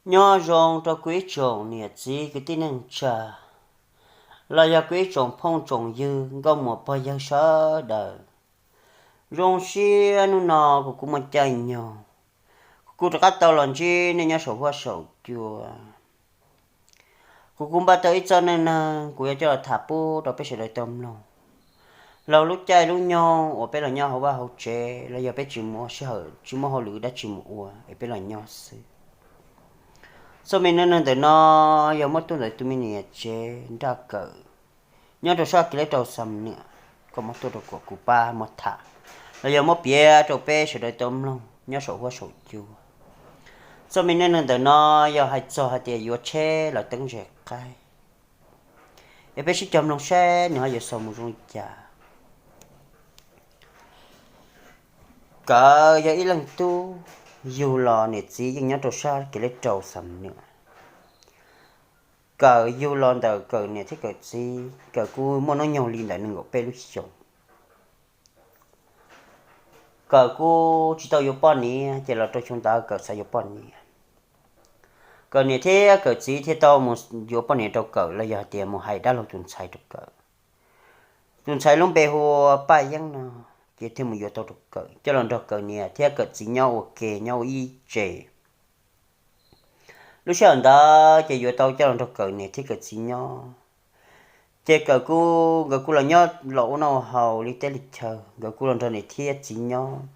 Nyob zoo rau kuv ib tsoom niam txiv kwv tij neej tsa, los yog kuv ib tsoom phooj tsoom ywg nkauj muam pog yawg sawv daws. Zoo siab hnub no kuv kuj muaj caij nyoog, kuv kuj rov qab tau los ntsib nej nyob saum huab saum cua. Kuv kuj npaj tau ib txoj neej neeg kuv yuav coj los tham pub rau peb sawv daws tau mloog. Los lub caij lub nyoog uas peb los nyob hauv vaj hauv tsev los yog peb tsis muaj sij hawm tsis muaj hauj lwm dab tsi mus ua es peb los nyob xwb. Txoj me neej neeg ntawm no yog muab tuaj ntawm tus me niam tsev Nraj Kawm, nyob rau sab kev leb rau Xam Nuam, kom muab tuaj rau kuv pab muab tham, los yog muab piav rau peb sawv daws tau mloog nyob saum huab saum cua. Txoj me neej neeg ntawm no yog hais txog hais tias yuav tsheb los teeb zes qaib, es peb sib cog mloog saib nws ho yuav xaus mus zoo li cas. Kawm yog ib leej tub yug los niam txiv yeej nyob rau sab kev leb rau Xam Nuam. Kawm yug los ntawm Kawm niam thiab Kawm txiv, Kawm kuj muaj hnub nyoog li ntawm nees nkaum peb lub xyoos. Kawm kuj tsis tau yuav poj niam, ces los rau xyoo ntawd Kawm xav yuav poj niam. Kawm niam thiab Kawm txiv thiaj tau mus yuav poj niam rau Kawm los yog tias mus hais dab laug tus ntxhais rau Kawm. Tus ntxhais lub npe hu ua Paj Yeeb no, ces thiaj mus yuav tau rau Kawm coj los nrog Kawm niam thiab Kawm txiv nyob ua ke nyob ua ib tse. Lub sij hawm ntawd ces yuav tau coj los nrog Kawm niam thiab Kawm txiv nyob. Ces Kawm kuj, nkawd kuj los nyob los ua noj haus li teb li chaw, nkawd kuj los nrog niam thiab txiv nyob.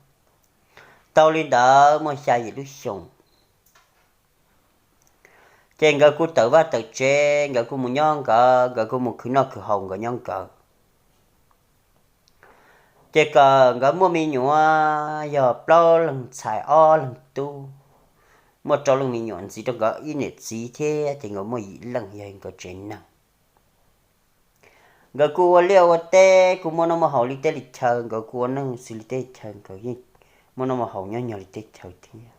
Tau li ntawd muaj xya yim lub xyoos, ces nkawd kuj tawm vaj tawm tsev, nkawd kuj mus nyob nkawd, nkawd kuj mus khwv noj khwv haus nkawd nyob nkawd. Ces Kawm nkawd muaj me nyuam yog plaub leeg ntxhais ob leeg tub, muaj rau leej me nyuam ntxiv rau nkawd ib niam txiv thiab, ces nkawd muaj yim leej yog nkawd tsev neeg. Nkawd kuj ua liaj ua teb kuj muaj noj muaj haus li teb li chaw, nkawd kuj ua neej xws li teb li chaw, nkawd yeej muaj noj muaj haus nyob nyog li teb chaw thiab.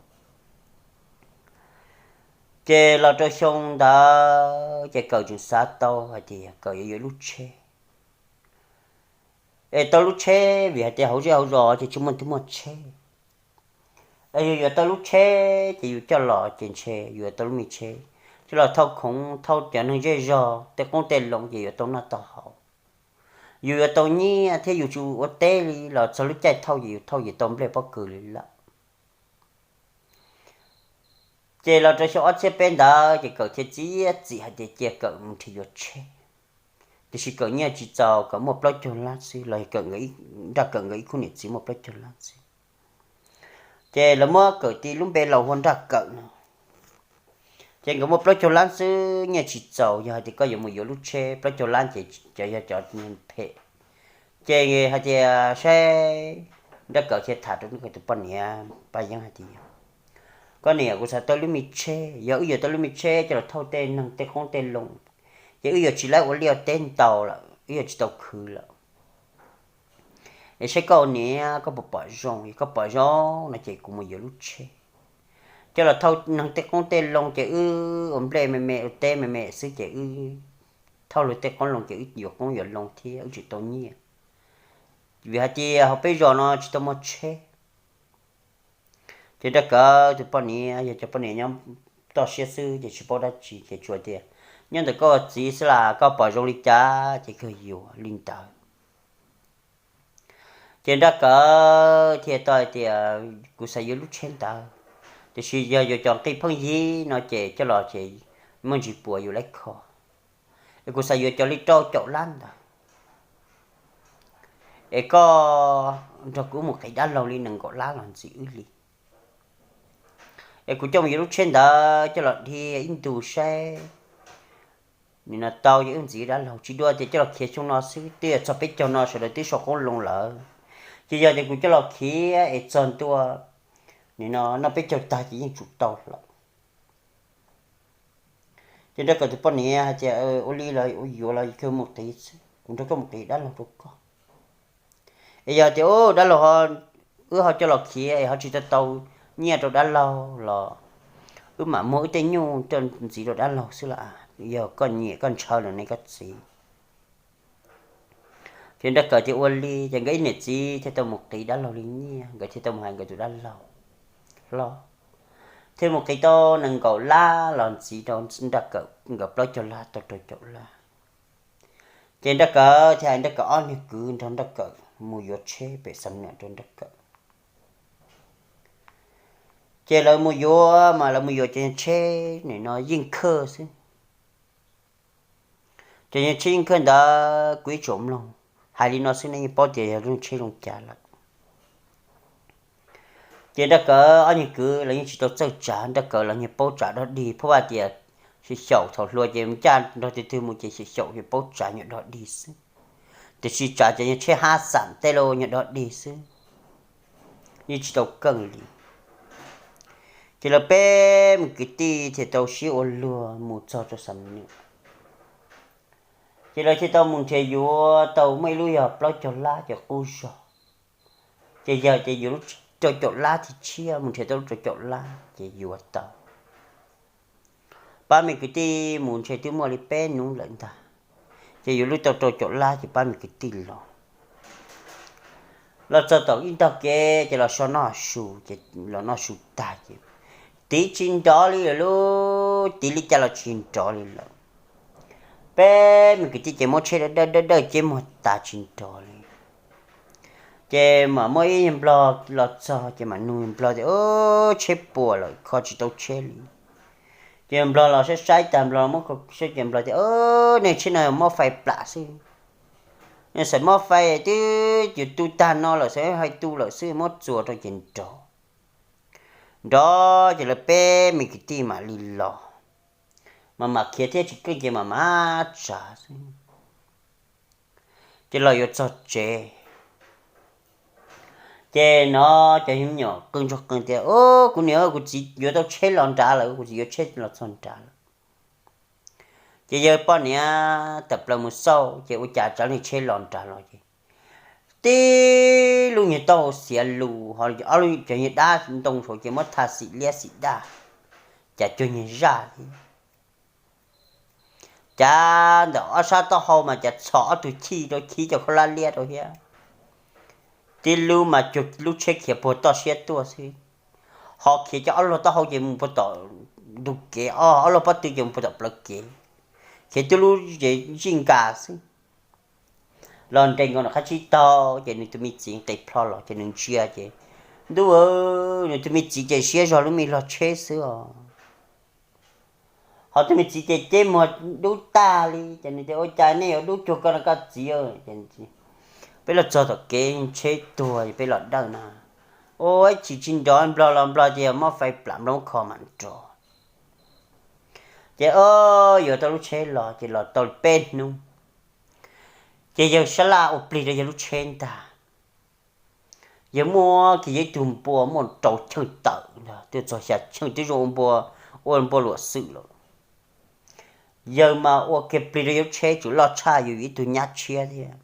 Ces los rau xyoo ntawd ces Kawm tseem xav tau hais tias Kawm yuav yuav lub tsheb. Es tau lub tsheb vim hais tias hauv zej hauv zos ces tsis muaj twg muaj tsheb. Es yus yuav tau lub tsheb ces yus coj los ces ntshe yus yuav tau lub me tsheb coj los thauj khoom thauj cov neeg zej zog tej qoob tej loo ces yuav tau noj tau haus. Yus yuav tau nyiaj thiab yus tsis ua teb li los txog lub caij thauj ces yus thauj ces tau nplej pob kws li lawm. Ces los rau xyoo ob txhiab peb ntawd ces Kawm thiaj txiav txim hais tias cia Kawm mus nrhiav yuav tsheb. Tiam sis Kawm nyiaj tsis txaus, Kawm muaj plaub caug lab xwb los Kawm, Nraj Kawm nkawd ib khub niam txiv muaj plaub caug lab xwb. Ces lawv muab Kawm tis lub npe laus hu ua Nraj Kawm no. Ces nkawd muaj plaub caug lab xwb nyiaj tsis txaus, yog hais tias koj yuav mus yuav lub tsheb plaub caug lab ces cov yog cov phem. Ces hais tias saib, Nraj Kawm thiaj tham rau Nraj Kawm tus poj niam Paj Yeeb hais tias, koj niam, kuv xav tau lub me tsheb, yog wb yuav tau lub me tsheb coj los thauj tej neeg tej qoob tej loo, ces wb yuav tsis laib ua liaj ua teb ntau lawm, wb yuav tsis tau khwv lawm. Es saib koj ua niam koj puas pom zoo, yog koj pom zoo no ces kuv mus yuav lub tsheb coj los thauj neeg tej qoob tej loo ces wb ua nplej me me ua teb me me xwb ces wb thauj luag tej qoob loo ces wb yuav qoob yuav loo thiab wb tsis tau nyiaj. Vim hais tias hauv peb zos no tsis tau muaj tsheb. Ces Nraj Kawm tus poj niam yog cov poj niam nyob toj siab xwb ces tsis paub dab tsi ces tsuas tias, nyob ntawm koj txiv xwb las, koj pom zoo li cas ces kawg yuav li ntawd. Ces Nraj Kawm thiaj tau hais tias, kuv xav yuav lub tsheb ntawd, tiam sis yog yuav cov nqi pheej yig no ces coj los ces muaj ntsis puas yus laib kho. Es kuv xav yuav cov li rau caum lab ntawd. Es koj nrog kuv mus qiv dab laug li nees nkaum lab los ntxiv wb li. Es kuv coj mus yuav lub tsheb ntawd coj los dhia ib ntus saib, nim no tau ces wb ntxiv dab laug, tsis dua tias coj los khiav xyoo no xwb, twb yuav txog peb caug no sawv daws twb sau qoob loo lawm. Ces yog tias kuv coj los khiav es txog ntua, nim no noj peb caug tag ces yeej tsum tau lawm. Ces Nraj Kawm tus poj niam hais tias, ua li los ua yuav los kawg mus qiv xwb, kuv nrog koj mus qiv dab laug rau koj. Es yog tias dab laug, wb ho coj los khiav es ho tsis tau tau nyiaj rau dab laug los wb mam muag wb tej nyuj coj ntxiv rau dab laug xwb las, yog koj nyiam koj ntshaw los ne koj txiv. Ces Nraj Kawm thiaj ua li, ces nkawd ib niam txiv thiaj tau mus qiv dab laug li nyiaj, nkawd thiaj tau mus hais nkawd tus dab laug hlob, thiaj mus qiv tau nees nkaum lab los ntxiv rau Nraj Kawm nkawd plaub caug lab tau rau caum lab. Ces Nraj Kawm thiaj hais Nraj Kawm ob niag kwv nrog Nraj Kawm mus yuav tsheb pem Xam Nuam rau Nraj Kawm. Ces lawv mus yuav mas lawv mus yuav cov tsheb nim no yeej khawj xwb. Ces yog tsheb yeej khawj ntawd kuv ib tsoom mloog hais li no xwb nej yeej paub tias yog lub tsheb zoo cas lawm. Ces Nraj Kawm ob niag kwv lawv yeej tsis tau txawj tsav, Nraj Kawm los nyias paub tsav dog dig, pheej hais tias xyaum xyaum thaum hluas ces ncaj nrog tus twg mus ces xyaum xyaum ces paub tsav nyuag dog dig xwb. Tiam sis tsav cov yog tsheb hab xam tej los nyuag dog dig xwb, yeej tsis tau keej li. Ces lawv peb me kwv tij thiaj tau sib ua luag mus txog rau Xam Nuam. Ces lawv thiaj tau mus nrhiav yuav tau muaj ib lub yog plaub caug lab ces qub zog. Ces yog ces yuav lub rau caum lab thiab tshiab, mus nrhiav tau lub rau caum lab ces yuav tau. Pab me kwv tij mus ntshe twb muaj li peb hnub lawm ntag, ces yuav lub tau rau caum lab ces pab me kwv tij los. Los txog tom ib ntog kev ces los so noj su, ces los noj su tag ces tiv tsis nrov li lawm, lub tiv li cas los tsis nrov li lawm. Peb me kwv tij ces muab tsheb dawj dawj dawj dawj ces muag tas tsis nrov li. Ces mam muaj ib yawg nplog los txog ces mam nug yawg nplog tias, Tsheb puas lawm, kho tsis tau tsheb li. Ces yawg nplog los saib saib tag nplog muab kho saib ces nplog tias, Nej tsheb no mob fais plam xwb. Nej xav mob fais twb yus tu tag no lawm, xav hais tu lawm xwb, muab txuas rau ces nrov. Nrov ces lawv peb me kwv tij mam li los, mas mam khiav thiab tsis keej ces mam mam tsav xwb. Ces los yuav txog tsev, ces no cov me nyuam qw ntsoog qees tias, Kuv niam, kuv txiv yuav tau tsheb los nrad lawm, kuv txiv yuav tsheb los txog nrad lawm. Ces yawg poj niam tawm plaws mus xauj ces ua cas tsav leej tsheb los nrad los ces tib lub nyuag taub hau xiav lus, ho cov nyuag dab ntoo saud ces muab tha xim liab xim daj, cas cuag nyuag zaj thiab. Cas ntawm ob sab taub hau mas cas txhos ob tug chij rau, chiv cov khaub hlab liab rau thiab. Tib lub mas cuag lub tsheb khiav puag toj siab tuaj xwb, ho khiav cov ob luag taub hau ces mus puag tom ntug kev, ob luag pob tw ces mus puag tom plawv kev, khiav tib lub ces zij nkas xwb. Los nres nkaus nram qab tsib taug ces nws tus me txiv nqis plho los ces nws ntsia ces, ntuj, nws tus me txiv ces siab zog lub me log tsheb xwb os. Ho tus me txiv ces ceb muag dub tag li ces nws tias, Ua cas nej yuav dub cuag koj no koj txiv? Peb los txog tom kev tsheb tuag peb los dawj na. Ua ib chim tsis nrov, nplog los nplog tias mob fais plam, nplog muab kho mam nrov. Ces o, yuav tau lub tsheb los ces los tau peb hnub, ces yawg sab laj ua plig rau yawg lub tsheb ntag. Yawg muab kiag yawg ib tug npua muaj rau cheej tawm ntag, twb txog xya cheej, twb zoo ua npua, ua npua luam xwm lawm. Yawg mas ua kiag plig rau yawg lub tsheb, tsuas loj tshaj yus ib tug nyab tshiab thiab.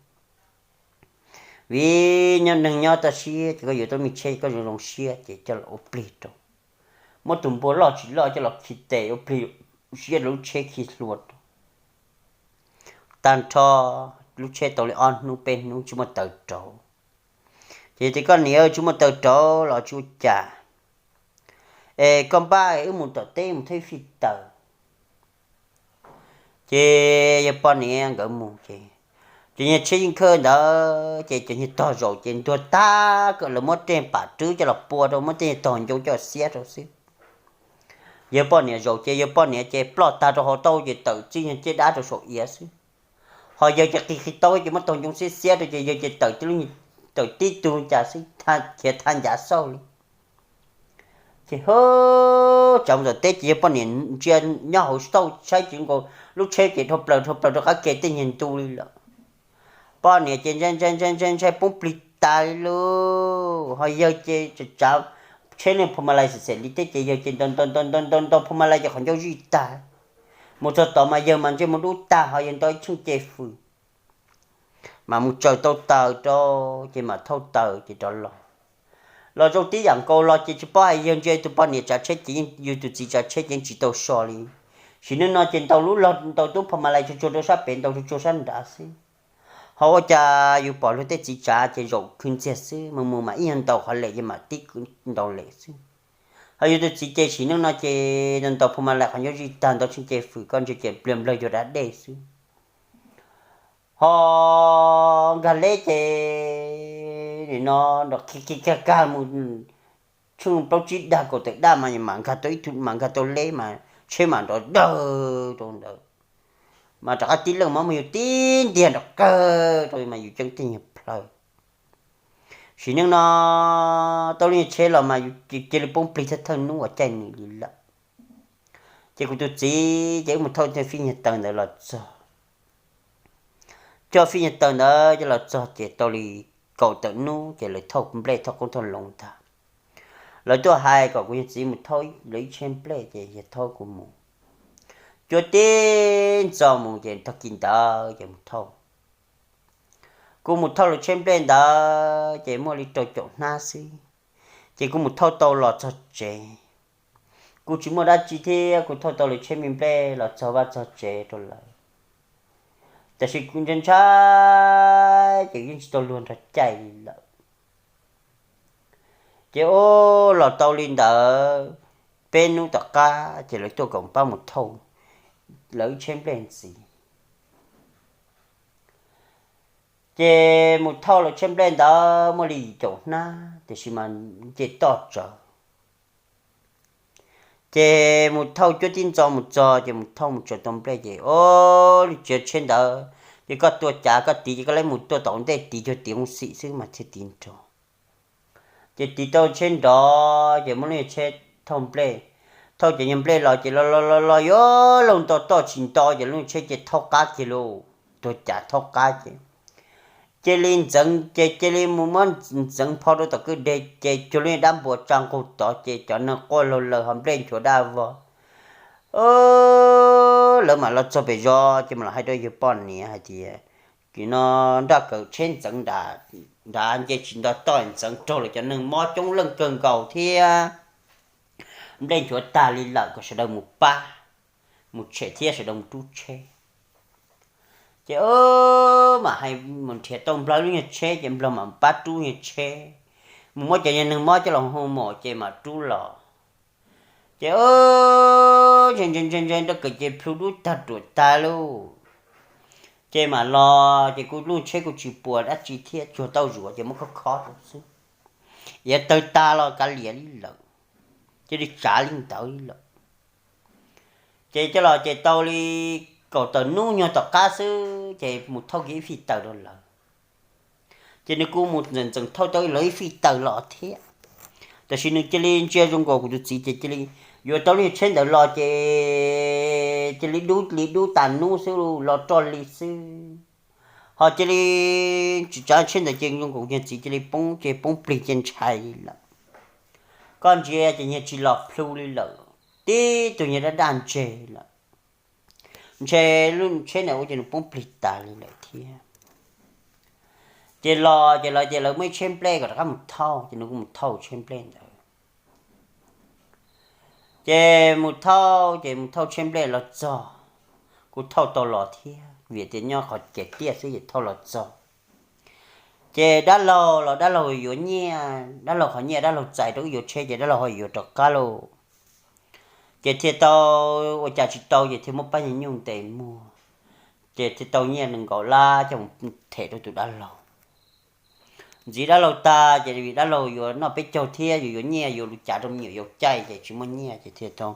Vim nyob neeg nyob toj siab ces koj yuav tau me tsheb koj zoo zoo siab ces coj los ua plig rau. Muab tus npua loj tsis loj coj los khi tes ua plig siab rau lub tsheb khi hlua rau. Tag nrho lub tsheb tau li ob hnub peb hnub tsis muaj taws rauv. Ces tias, Koj niam, tsis muaj taws rauv los tsis ua cas, es koj npaj wb mus tom teb mus thawj fij taws. Ces yawg poj niam nkawd mus ces, ces niag tsheb yeej khawj ntawd ces cov niag tog zaum ces ntuag tag, kom lawv muab tej pam rwb coj los pua rau, muab tej niag tog ncoo coj xiab rau xwb. Yawg poj niam zaum ces yawg poj niam ces ploj tag rau hauv taub hau ces tawm txij nyuag ciaj dab rau saum iav xwb. Ho yawg ces qi qi taub ces muab tog ncoo xiab xiab rau ces yawg ces tawm tib lub, tawm tib tug cas xwb, khiav thaj ncav xauj li. Ces ho tsav mus tom teb ces yawg poj niam ntsia nyob hauv taub hau saib tsis nkaus lub tsheb ces dhau plaws dhau plaws rau qab ke tej niag ntu li lawm. Poj niam ces ntshai ntshai ntshai ntshai ntshai poob plig tas li lauj. Ho yawg ces tsav tsheb neeg phu ma lais xem xem li teb ces yawg ces ntaus ntaus ntaus ntaus ntaus phu ma lais ces qhov ncauj zij tag. Mus txog tod mas yawg mas ntsej muag dub tag, ho yawg ntaus ib cheej ce fws. Mas mus tsaws tau taws rau ces mam thauj taws ces rov los. Los zoo tib yam nkaus los ces tsis paub hais, yawg ntsia tus poj niam tsav tsheb ces yeej, yus tus txiv tsav tsheb ces yeej tsis tau so li. Sim neej no ces ntaus lub log ntaus tub phu ma lais tsuag tsuag rau sab pem, ntaus tsuag tsuag sab nrad xwb. Ho ua cas yus pom luag tej txiv tsav ces zaum khwv ntxiag xwb, mus mus mas ib nyuag ntaus qhov lem ces mam tib ntaus lem xwb. Yog tus txiv ces sim neej no ces ntaus phu mas lam qhov nyob zij tag ntaus tsheej ces fwm koj ntsia ces pliag nplawg cuag da dej xwb. Ho nkag leb ces nim no nrov kig kig kag kag mus tsheej plaub tsib dag kaum tawm daj mas mam nkag tau ib tug, mam nkag tau leb mas tsheb mam nrov dawg rau ntawd, mas rov qab tib leej mob mas yus tib ntiag nrov kawg rau mas yus ceeb teg nyuag plhaw. Sim neej no tau lub nyuag tsheb los mas yus cia li poob plig thawj thawj hnub uas caij nws li lawm. Ces kuv tus txiv ces wb mus thauj fij nyuag taws ntawd los txog. Coj fij nyuag taws ntawd coj los txog ces tau li kaum tawm hnub ces lawv thauj nplej thauj qoob thauj loo ntag. Lawv tuaj hais kom kuv yawg txiv mus thauj lawv ib tsheb nplej ces yawg thauj kuv mus. Cuab tib ntxo mus ces tag kis ntawd ces mus thauj. Kuv mus thauj lawv tsheb nplej ntawd ces muaj li rau caum hnab xwb, ces kuv mus thauj tau los txog tsev. Kuv tsis muaj dab tsi thiab kuv thauj tau lawv tsheb me nplej los txog vaj txog tsev rau lawv, tab sis kuv ntshai ntshai ces yeej tsis tau luag nrog caij li lawm. Ces ua los tau li ntawd peb hnub tom qab ces lawv tuaj kom pab mus thauj lawv ib tsheb nplej ntxiv. Ces mus thauj lawv tsheb nplej ntawd muaj li yim caum hnab tiam sis mas nce toj tsawv. Ces mus thauj cuab tib ntxo mus txog ces mus thauj mus tsaws tau nplej ces o, lub tsheb ntawd ces koj tua cav koj tiv ces koj lawv mus tua tom ntej tiv cuag tiv mus xim xwb mas thiaj tiv nrov. Ces tiv tau tsheb nrov ces muab lub nyuag tsheb thauj nplej, thauj cov nyuag nplej los ces los los los los yuav luag nto toj tsis nto ces lub nyuag tsheb ces thaub qab kiag lauj, tua cav thaub qab ces cia li ntxeev ces cia li mus muab ntxeev pho rau tom kwj deg ces cuag lub nyuag dab npua tsa nqug tod ces cov neeg quaj laug lawm ho nplej nchuav daj vog. Lawv mam los txog pem zos ces mam los hais rau yawg poj niam hais tias, kis no nraj kawm tsheb ntxeev nrad nce tsis nto toj ntxeev raug lawv cov neeg mob coob leej kawg nkaus thiab nplej nchuav tag li lawm kom sawv daws mus pab, mus tshem thiab sawv daws mus rub tsheb. Ces mam hais mus nrhiav tau nplog lub nyuag tsheb ces nplog mam pab rub nyuag tsheb, mus muab cov nyuag neeg mob coj los hu mus ces mam rub los. Ces ntse ntse ntse nraj kawm ces plhu dub tag ruam tag lauj. Ces mam los ces kuv lub tsheb kuj tsis puas dab tsi thiab tsuag tauj zuav ces muab khob khob rau xwb, iav tawg tag los kav liam li lawm, cia li tsav li ntawd li lawm. Ces coj los ces tau li kaum tawm hnub nyuag tom qab xwb ces mus thauj kiag ib fij taws rau lawv. Ces nws kuj mus ntxeem ntxeem thauj tau lawv ib fij taws los thiab, tab sis nws cia li ntsia zoo nkaus kuv tus txiv ces cia li yuav tau lub nyuag tsheb ntawd los ces cia li dub li dub tas hnub xwb los roj li xwb. Ho cia li tsis tsav tsheb ntawd ces zoo nkaus nyuag txiv cia li poob ces poob plig ces ntshai li lawm. Koj ntsia ces nyuag tsis los plhu li lawm, tib tug nyuag daj daj ntseg lawm, ntshe lub tsheb ntawd ua ces nws poob plig tas li lawm thiab. Ces los ces lawv ces lawv muaj ib tsheb nplej kom rov qab mus thauj ces nws kuj mus thauj tsheb nplej ntawd. Ces mus thauj ces mus thauj tsheb nplej los txog, kuj thauj tau los thiab vim tias nyob qhov kev tiaj xwb ces thauj los txog. Ces dab laug los dab laug yuav nyiaj, dab laug qhov nyiaj dab laug txais rau wb yuav tsheb ces dab laug ho yuav rov qab lauj. Ces thiaj tau, ua cas tsis tau ces thiaj muab pab nyuag nyuj ntes muag, ces thiaj tau nyiaj nees nkaum lab coj mus them rau tus dab laug. Ntxiv dab laug tag ces vim dab laug yuav noj peb caug thiab yuav yuav nyiaj yuav lus cav rau me nyuam yaus caij ces tsis muaj nyiaj ces thiaj tau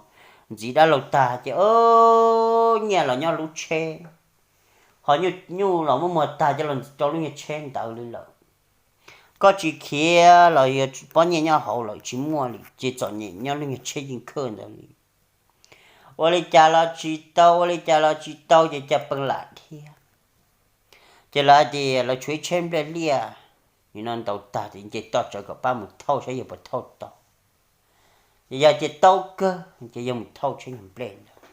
ntxiv dab laug tag ces nyiaj los nyob lub tsheb, ho nyuj los muab muag tag coj los rau lub nyuag tsheb ntawd li lawm. Koj tsis khiav los yog pob nyiaj nyob hauv lawm tsis muaj li ces txom nyem nyob lub nyuag tsheb yeej khawj ntawd li. Ua li cas los tsis tau, ua li cas los tsis tau ces cas pees lam thiab. Ces lawv hais tias lawv tshuav ib tsheb nplej liaj, nim no ntaus tag ces nce toj tsawv kom pab mus thauj saib yog puas thauj tau. Ces yog tias tau kawg ces yog mus thauj tsheb nyuag nplej ntawd.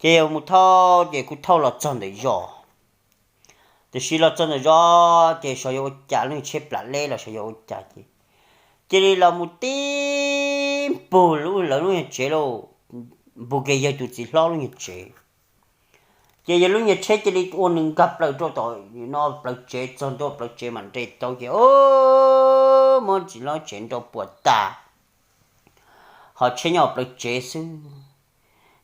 Ces yog mus thauj ces kuj thauj los txog ntawm zos. Tiam sis los txog ntawm zos ces xyov yog ua cas lub nyuag tsheb plam leb los xyov yog ua cas ces cia li los mus tib npug lub lawv lub nyuag tsev lauj, npug kiag yawg tus txiv hlob lub nyuag tsev. Ces yog lub nyuag tsheb cia li ua nws nkag plaws rau tom no plawv tsev txog ntua plawv tsev mam nres tau ces muab txiv hlob tsev nrau puas tas. ho tsheb nyob plawv tsev xwb.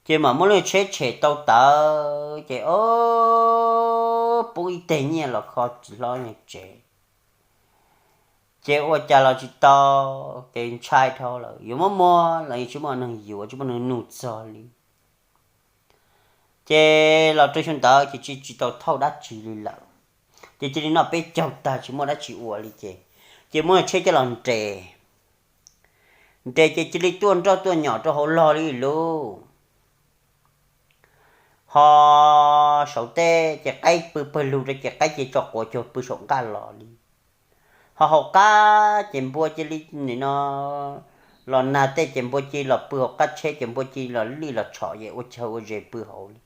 Ces mam muab lub tsheb tshem tau tawv ces o, poob ib teg nyiaj los kho tsis hlob nyuag tsev. Ces ua cas los tsis tau, ces ntshai dhau lawm, yuav muab muag los yeej tsis muaj neeg yuav, tsis muaj neeg nug txog li. Ces los rau xyoo ntawd ces tsis tsis tau thauj dab tsi li lawm. Ces cia li noj peb caug tag tsis muaj dab tsi ua li ces, ces muab tsheb coj los nres. Nres ces cia li tuaj nroj tuaj nyom rau hauv log li lauj. Ho saum tej ces qaib pw pawg lug rau ces qaib ces tso quav cuag pw saum nqaj los li. Ho hauv qab ces npua cia li nim no los nag tej ces npua cia li los pw hauv qab tsheb ces npua cia li los lij los tshom es ua chaw ua zes pw hauv li.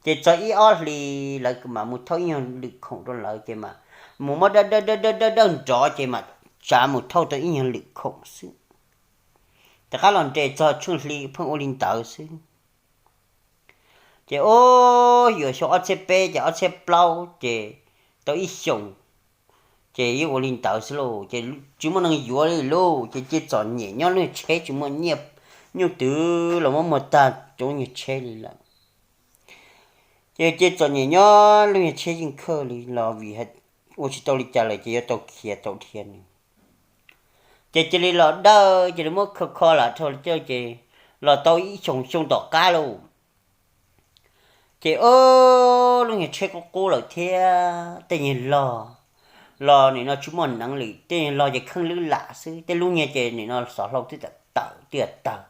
Ces txog ib ob hlis lawv mam mus thauj ib nyuag lwm khoom rau lawv ces mam mus muab dawb dawb dawb dawb dawb nrov ces mam tsav mus thauj tau ib nyuag lwm khoom xwb. Rov qab los nres txog tsheej hli pheej ua li ntawd xwb. Ces o, yuav xyoo ob txhiab peb ces ob txhiab plaub ces tau ib xyoos ces yeej ua li ntawd xwb lauj. Ces tsis muaj neeg yuav li lauj, ces cia txom nyem nyob lub nyuag tsheb tsis muaj nyiaj, nyuj twm los muab muag tag rau lub nyuag tsheb li lawm. Ces cia txom nyem nyob lub nyuag tsheb yeej khawj li los vim ua tsis tau li cas lawm ces yuav tau khiav tau dhia nws. Ces cia li los dawj cia li muab kho kho lam dhau cawj ces los tau ib xyoos xyoo tom qab lauj. Ces o, lub nyuag tsheb qub qub lawm thiab tej nyuag log los nim no tsis muaj neev li, tej nyuag log ces kheej lwb lam xwb, tej lub nyuag ces nim no xov hlau twb tawm twb tawg.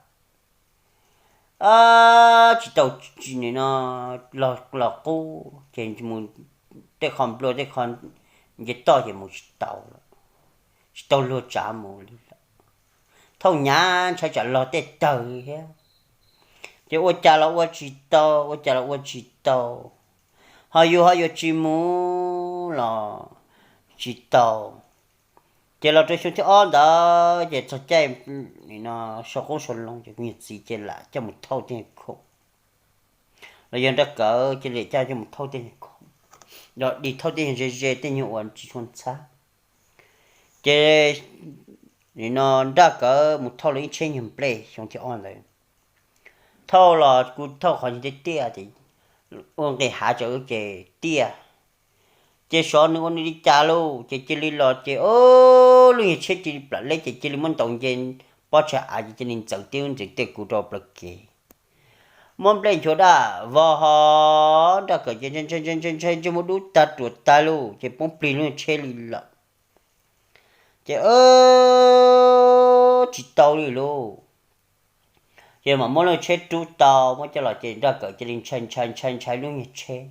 Tsis tau, nim no los qub ces mus tej qho nplua tej qho nce toj ces mus tsis tau lawm, tsis tau luag tsav mus li lawm. Thauj nyav ntshai tsam log tej tawg thiab. Ces ua cas los ua tsis tau, ua cas los ua tsis tau, ho yus ho yuav tsis mus los tsis tau. Ces los rau xyoo thib ob ntawd ces txog caij nim no sau qoob sau loo ces kuv niag txiv ces lam coj mus thauj tej nyuag khoom, los yog Nraj Kawm cia li coj coj mus thauj tej nyuag khoom, los dim thauj tej nyuag ze ze tej nyuag uas tsis tshua ntxhab. Ces nim no Nraj Kawm mus thauj lawv ib tsheb nyuag nplej xyoo thib ob ntawd. Thauj los kuv thauj qhov tiaj tiaj ces ua nqis hav tsaus ces tiaj. Ces xyov nws ua nws li cas lauj, ces cia li los ces o, lub nyuag tsheb cia li plam leb ces cia li muab ntaus nce pob tsag av ces cia li ntxeev tib ntxeev tej kuv rau plaws kev. Muab nplej nchuav daj vog ho Nraj Kawm ces ntshai ntshai ntshai ntshai ntshai ntshai muab dub tag ruam tag lauj ces poob plig lub nyuag tsheb li lawm. Ces tsis tau li lauj. Ces mam muab lub tsheb rub tau muab coj los ces Nraj Kawm cia li ntshai ntshai ntshai ntshai lub nyuag tsheb.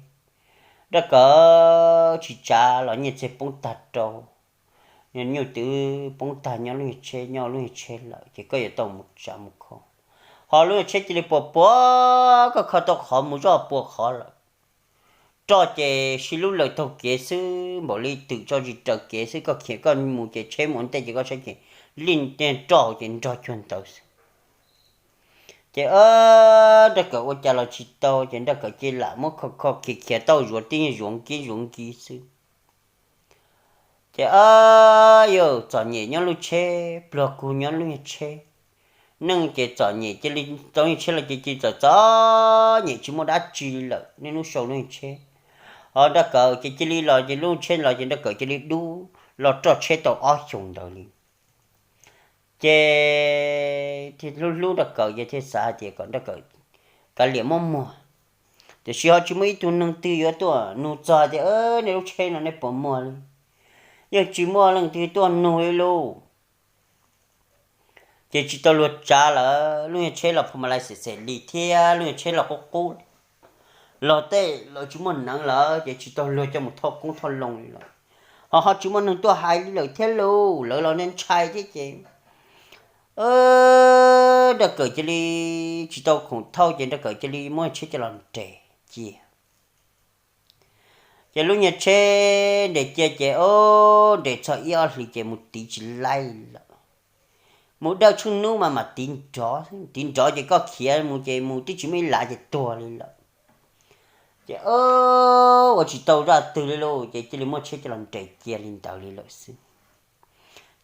Nraj Kawm tsis tsav los nyiaj txiag poob tag rau, nyuj twm poob tag nyob lub nyuag tsheb, nyob lub nyuag tsheb lawm ces koj yuav tau mus tsav mus kho. Ho lub nyuag tsheb cia li puas puas, koj kho tau qhov mus zoj puas qhov lawm. Roj ces sib lub lawm taug kev xwb, npaum li twm tso zis raws kev xwb, koj khiav koj mus ces tsheb mus ua ntej ces koj saib ces lij tej roj hauv ces nrog cuag ntawd xwb. Ces Nraj Kawm ua cas los tsis tau ces Nraj Kawm cia li lam muab kho kho khiav khiav tauj zuav tib nyuag zuav nkib zuav nkib xwb. Ces yawg txom nyem nyob lub tsheb, pluag kug nyob lub nyuag tsheb. Neej ces txom nyem cia li tau nyuag tsheb los ces cia li txom txom nyem tsis muaj dab tsi lawm, niaj hnub sau lub nyuag tsheb. Ho Nraj Kawm ces cia li los ces lub tsheb los ces Nraj Kawm cia li dub los roj tsheb tau ob xyoos ntawd li. Ces thiaj hlub hlub Nraj Kawm ces thiaj xav hais tias kom Nraj Kawm kav liam muab muag. Tiam sis ho tsis muaj ib tug neeg twg yuav tuaj nug txog tias nej lub tsheb no nej puas muag li. Yeej tsis muaj leej twg tuaj nug li lauj. Ces tsis tau luag tsav lawm, lub nyuag tsheb los phu ma lais xem xem li thiab lub nyuag tsheb los qub qub los tej lawv tsis muaj neev lawm ces tsis tau luag coj mus thauj qoob thauj loo li lawm. Ho ho tsis muaj neeg tuaj hais li lawm thiab lauj, lawv los ntshai thiab ces Nraj Kawm cia li tsis tau khoom thauj ces Nraj Kawm cia li muab tsheb coj los nres cia. Ces lub nyuag tsheb nres cia ces o, nres txog ib ob hlis ces mus tiv tsis laij lawm. Mus dawj tsheej hnub mas mam tiv nrov, tiv nrov ces koj khiav mus ces mus twb tsis muaj ib lav ces tuag li lawm. Ces ua tsis tau zaj twg li lauj, ces cia li muab tsheb coj los nres cia li ntawd li lawm xwb.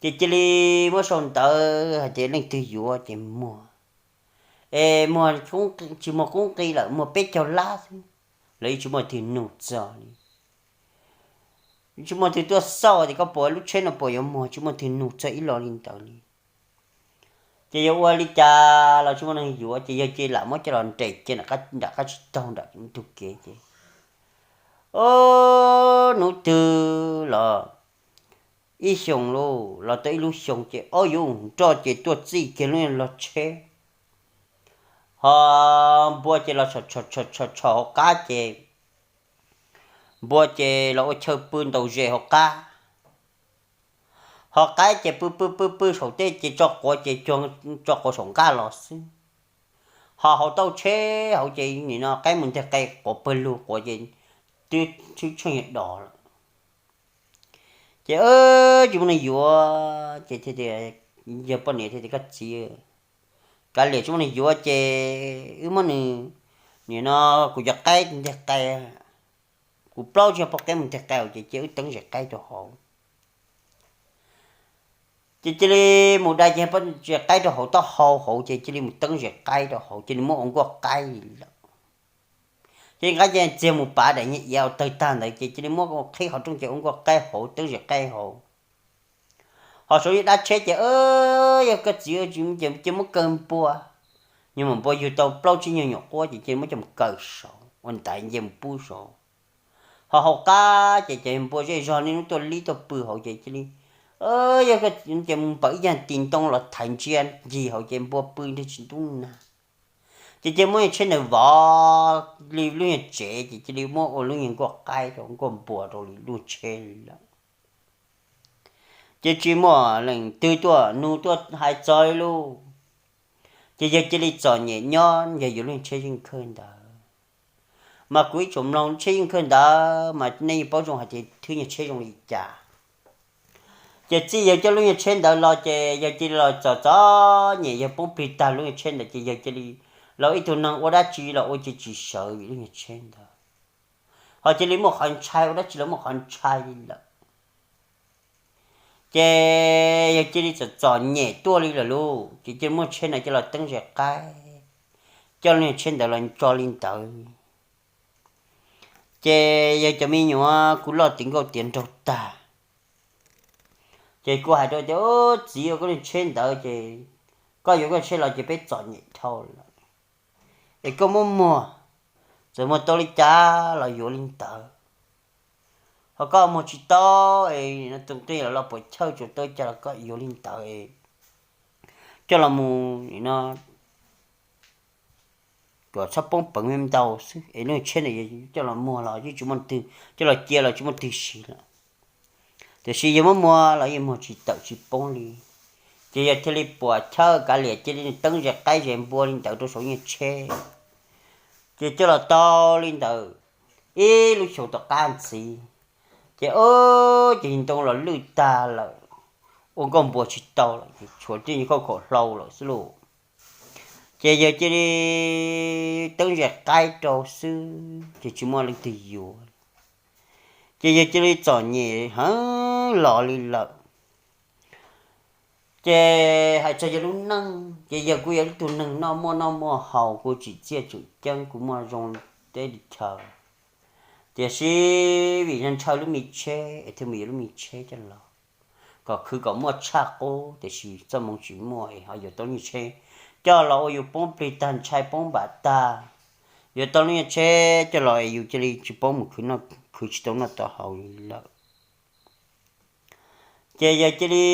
Ces cia li muab sau ntawv hais tias leej twg yuav ces muag, es muag, tsis muag qoob qis lawm, muag peb caug lab xwb, lawv yeej tsis muaj twg nug txog li. Tsis muaj twg tuaj xauj tias koj puas, lub tsheb no puas yuav muag, tsis muaj twg nug txog ib los li ntawd li. Ces yuav ua li cas los tsis muaj neeg yuav, ces yawg cia li lam muab coj los nres cia nram qab tsib taug nram ntug kev ces, o, hnub twg los ib xyoos lauj, los tau ib lub xyoos ces ob yuv nroj ces tuaj txij kiag lub log tsheb, ho npua ces los tshom hauv qab ces, npua ces los ua chaw pw ntaus zes hauv qab, ho qaib ces pw pw pw pw saum tej ces tso quav ces cuag tso quav saum nqaj los xwb, ho hauv tauj tsheb hauv ces nim no qaib mus nteg qe quav pawg lug quav ces twb tsheej yog dos lawm. Ces tsis muaj neeg yuav ces thiaj tias, yawg poj niam thiaj tias koj txiv, kav liam tsis muaj neeg yuav ces wb muab nws, nim no kuv cov qaib nteg qe, kuv plaub tsib poj qaib mus nteg qe ces cia wb teeb zes qaib rau hauv. Ces cia li mus dai ces poj zes qaib rau hauv taub hau hauv ces cia li mus teeb zes qaib rau hauv, cia li muab ua nkuaj qaib li lawm. Ces nqa ces txiag mus pav daim nyiaj iav tawg tag ntawd ces cia li muab qhib qhov rooj ces ua nkuaj qaib hauv, teeb zes qaib hauv. Ho saum yog dab tsheb ces, yog koj txiv, ces muab kaw npua, nyuag mam npua yug tau plaub tsib nyuag nyuam quab ces cia li muab coj mus kaw saud ua ntaiv nce mus pub saud. Ho hauv qab ces ces npua zej zog niaj hnub tuaj lib tuaj pw hauv ces cia li, yog koj txiv, ces mus npawm ib yag tis ntoo los thaiv ntsia ncig hauv ces npua pw nreg tsis ntub nag. Ces cia li muab nyuag tsheb ntawd vov li lub nyuag tsev ces cia li muab ua lub nyuag nkuaj qaib rau, nkuaj npua rau li lub tsheb li lawm. Ces tsis muaj leej twg tuaj nug tuaj hais txog li lauj. Ces yawg cia li txom nyem nyob yawg yuav lub nyuag tsheb yeej khawj ntawd. Mas kuv ib tsoom mloog, tsheb yeej khawj ntawd mas nej yeej paub zoo hais tias thwb nyuag tsheb zoo li cas. Ces txij yawg coj lub nyuag tsheb ntawd los ces yawg cia li los txom txom nyem, yawg poob plig tag lub nyuag tsheb ntawd ces yawg cia li, los ib tug neeg ua dab tsi los ua ces tsis sawv vim lub nyuag tsheb ntawd. Ho cia li muaj qhov ntshai, ua dab tsi los muaj qhov ntshai li lawm. Ces yawg cia li txom txom nyem tuaj li lawm lauj, ces cia li muab tsheb ntawd coj los teeb zes qaib, coj lub nyuag tsheb ntawd los tso li ntawd. Ces yawg cov me nyuam kuj loj tiav nkauj tiav nraug tag. Ces kuj hais rau tias, txiv, koj lub nyuag tsheb ntawd ces koj yuav koj tsheb los ces peb txom nyem dhau lawm, es koj muab muag, txawm muag tau li cas los yuav li ntawd. Ho koj muag tsis tau es tus twg los los puam chawj tsuas tau cas los koj yuav li ntawd es coj los mus nim no kom txhob poob peev me ntau xwb es lub nyuag tsheb ntawd coj los muag los yeej tsis muaj twg, coj los cia los tsis muaj twg siv lawm. Tiam sis yawg muab muag los yeej muag tsis tawm tsis poob li. Ces yawg thiaj li puam chawj kav liam cia li teeb zes qaib zes npua li ntawd rau saum nyuag tsheb. Ces coj los tau li ntawd ib lub xyoos tom qab ntxiv, ces o, ces ntoo los lwj tag lawm, ua nkuaj npua tsis tau lawm ces tshuav tej nyuag khauj khaum hlau lawm xwb lauj. Ces yawg cia li teeb zes qaib rau xwb ces tsis muaj leej twg yuav. Ces yawg cia li txom nyem heev los li lawm. Ces hais txog yawg lub neej ces yawg kuj yog ib tug neeg noj muaj noj muaj haus, kuj tsim txiaj tseem ceeb, kuj muaj zoo teb li chaw. Tiam sis vim ntshaw lub me tsheb es thiaj mus yuav lub me tsheb coj los, kom khwv kom muaj tshaj qub, tiam sis txoj hmoo tsis muaj es ho yuav tau lub nyuag tsheb coj los ua yus poob plig tag, ntshai poob npam tag. Yuav tau lub nyuag tsheb coj los es yus cia li tsis paub mus khwv noj, khwv tsis tau noj tau haus li lawm. Ces yawg cia li,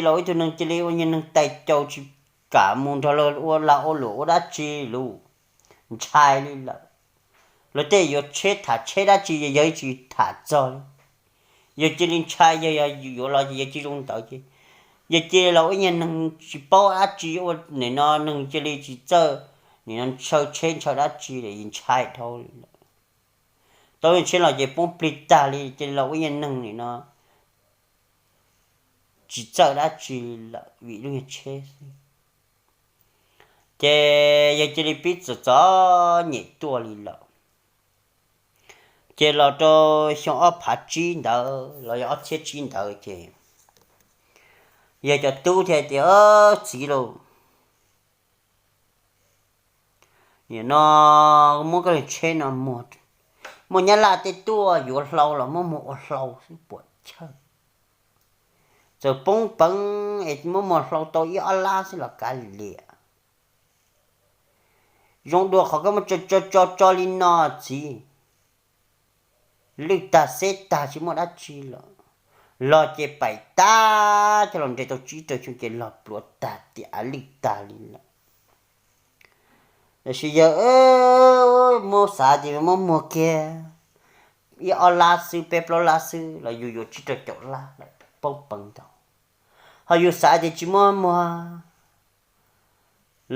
los ib tug neeg cia li ua nyuag neeg tais caus tsis kam mus nrog luag ua lag ua luam ua dab tsi lauj, ntshai li lawm. Luag tej yuav tsheb tham tsheb dab tsi yawg tsis tham txog li. Yawg cia li ntshai, yawg yog yuav los ces yawg cia zoo ntawd ces yawg cia li los ua nyuag neeg tsis paub dab tsi ua nim no, neeg cia li tsis txawj nim no ntshaw tsheb ntshaw dab tsi li, ntshai dhau li lawm. Tau nyuag tsheb los ces poob plig tag li, cia li los ua nyuag neeg nim no tsis txawj dab tsi lawm vim lub nyuag tsheb xwb. Ces yawg cia li pib txom txom nyem tuaj li lawm. Ces los rau xyoo ob phav tsib ntawd los yog ob txhiab tsib ntawd ces Yog cov tub thiaj tias, Txiv lauj, nim no muab koj li tsheb no muag, muaj nyab laj tej tuaj yuav hlau los muab muag ua hlau xwb puas chawj. Txawm poob peev es muab muag hlau tau ib ob lab xwb los kav liam. Zoo dua qhov koj muab tso tso tso li no txiv. Lwj tag xeb tag tsis muaj dab tsi lawm, los ces paim tab coj los nres tau tsib rau xyoo ces los pluav tag tiam av lwj tag li lawm. Tiam sis yog muab xav ces muab muag kiag ib ob lab xwb, peb plaub lab xwb los yus yuav tsib rau caum lab lawm poob peev ntau. Ho yus xav tias tsis muab muag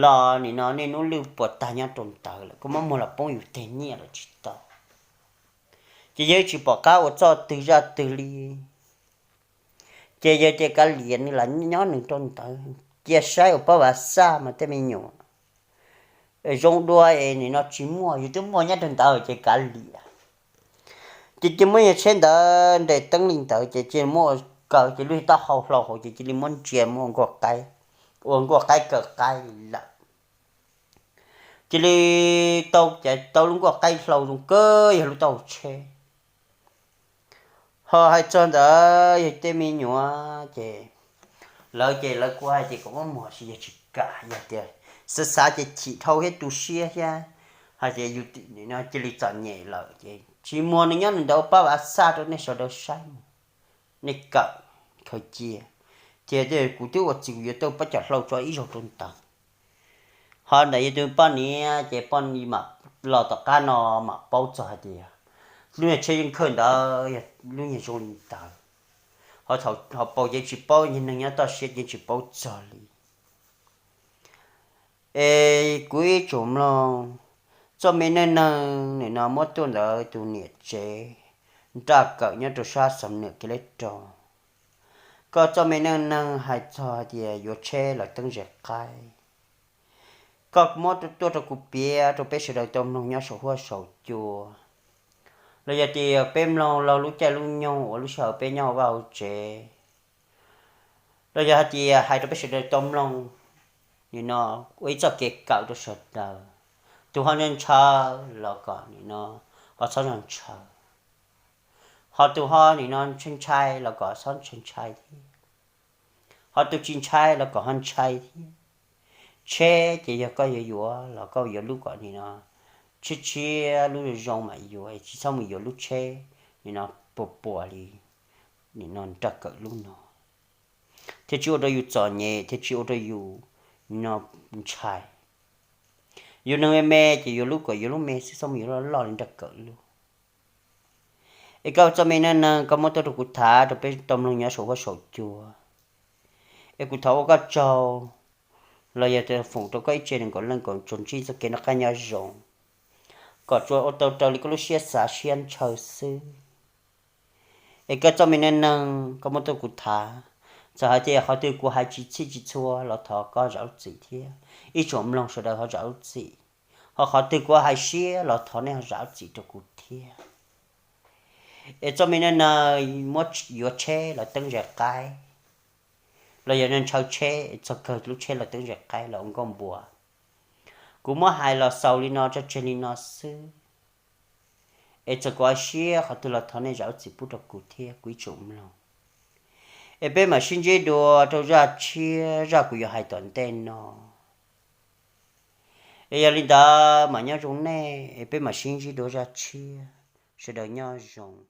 los nim no niaj hnub lwj puas tag nyob rau ntawd lawm, koj muab muag los poob yus teg nyiaj lawm tsis tau. Ces yawg tsis pom qab ua txoj twg zaj twg li. Ces yawg cia kav liam nws los nyob nws rau ntawd, cia saib ua pab vav xaj mas tej me nyuam zoo dua es nim no tsis muaj, yus twb muaj nyob rau ntawd ces kav liam. Ces cia muab yawg tsheb ntawd nres teeb li ntawd ces cia muab ua kaw ces lub taub hau hlau hauv ces cia li muab ntsia muab ua nkuaj qaib, ua nkuaj qaib kaw qaib li lawm. Cia li tau ces tau lub nkuaj qaib hlau zoo kawg yog lub taub hau tsheb. Ho hais txog ntawd yog tej me nyuam ces lawv ces lawv kuj hais tias kom muab muag los yog tsis kam, yog tias xav xav ces chim dhau thiab tu siab thiab, hais tias yus cia li txom nyem lawm ces tsis muag nws nyob nws ntawd ua pab vav xaj rau nej sawv daws saib mus, nej kawm khaws cia. Tias kuv twb ua txiv kuv yuav tau pab cov hlau tso ib zaug rau ntawd. Ho ntawm yus tus poj niam ces poj niam mam los tom qab no mam paub txog hais tias lub niag tsheb yeej khawj ntawd yog lub niag zoo li ntawd. Ho paus ces tsis paub, neeg nyob toj siab ces tsis paub txog li. Es kuv ib tsoom mloog, txoj me neej neeg nim no muab tuaj ntawd tus niam tsev nraj kawm nyob rau sab Xam Nwm Kiv Leb Rau. Koj txoj me neej neeg hais txog hais tias yuav tsheb los teeb zes qaib, koj muab tuaj rau kuv piav rau peb sawv daws tau mloog nyob saum huab saum cua. Los yog tias peb mloog laug lub caij lub nyoog uas lub sij hawm peb nyob hauv vaj hauv tsev, los yog hais tias hais rau peb sawv daws tau mloog, nim no ua ib txoj kev kawm rau sawv daws. Tus ho ntshaw los kom nim no ho txhob ntshaw, ho tus ho nim no ntshai ntshai los kom txhob ntshai ntshai thiab, ho tus tsis ntshai los kom ho ntshai thiab. Tsheb ces yog koj yuav yuav los koj yuav lub kom nim no tshiab tshiab, lub zoo zoo mam yuav, tsis txhob mus yuav lub tsheb nim no puas puas li nim no nraj kawm lub no, thiaj tsis ua rau yus txom nyem, thiaj tsis ua rau yus nim no ntshai. Yus neeg me me ces yuav lub kom yuav lub me xwb, txhob mus yuav loj loj li nraj kawm lub. Es koj txoj me neej neeg koj muab tuaj rau kuv tham rau peb tau mloog nyob saum huab saum cua. Es kuv thov ua koj tsaug, los yog tias foom rau koj ib tse nees nkaum leej kom tsuas ntsib txoj kev noj qab nyob zoo, kom tsuas ua tau raws li koj lub siab xav siab ntshaw xwb. Es koj txoj me neej neeg koj muab tuaj kuv tham, txawm hais tias qhov twg kuv hais tsis txhij tsis txhua los thov koj zam lub txim thiab, ib tsoom mloog sawv daws ho zam lub txim. Ho qhov twg kuv hais siab los thov nej ho zam lub txim rau kuv thiab. Es txoj me neej neeg muab yuav tsheb los teeb zes qaib, los yog ntshaw tsheb, txog kawg lub tsheb los teeb zes qaib los ua nkauj npua, kuv muab hais los xaus li no tso tseg li no xwb. Es txawm kuv hais siab qhov twg los thov nej zam lub txim pub rau kuv thiab kuv ib tsoom mloog. Es peb mam sib ntsib dua rau zaj tshiab, zaj kuv yuav hais tom ntej no. Es yog li ntawd mam nyob zoo nej, es peb mam sib ntsib dua zaj tshiab, sawv daws nyob zoo.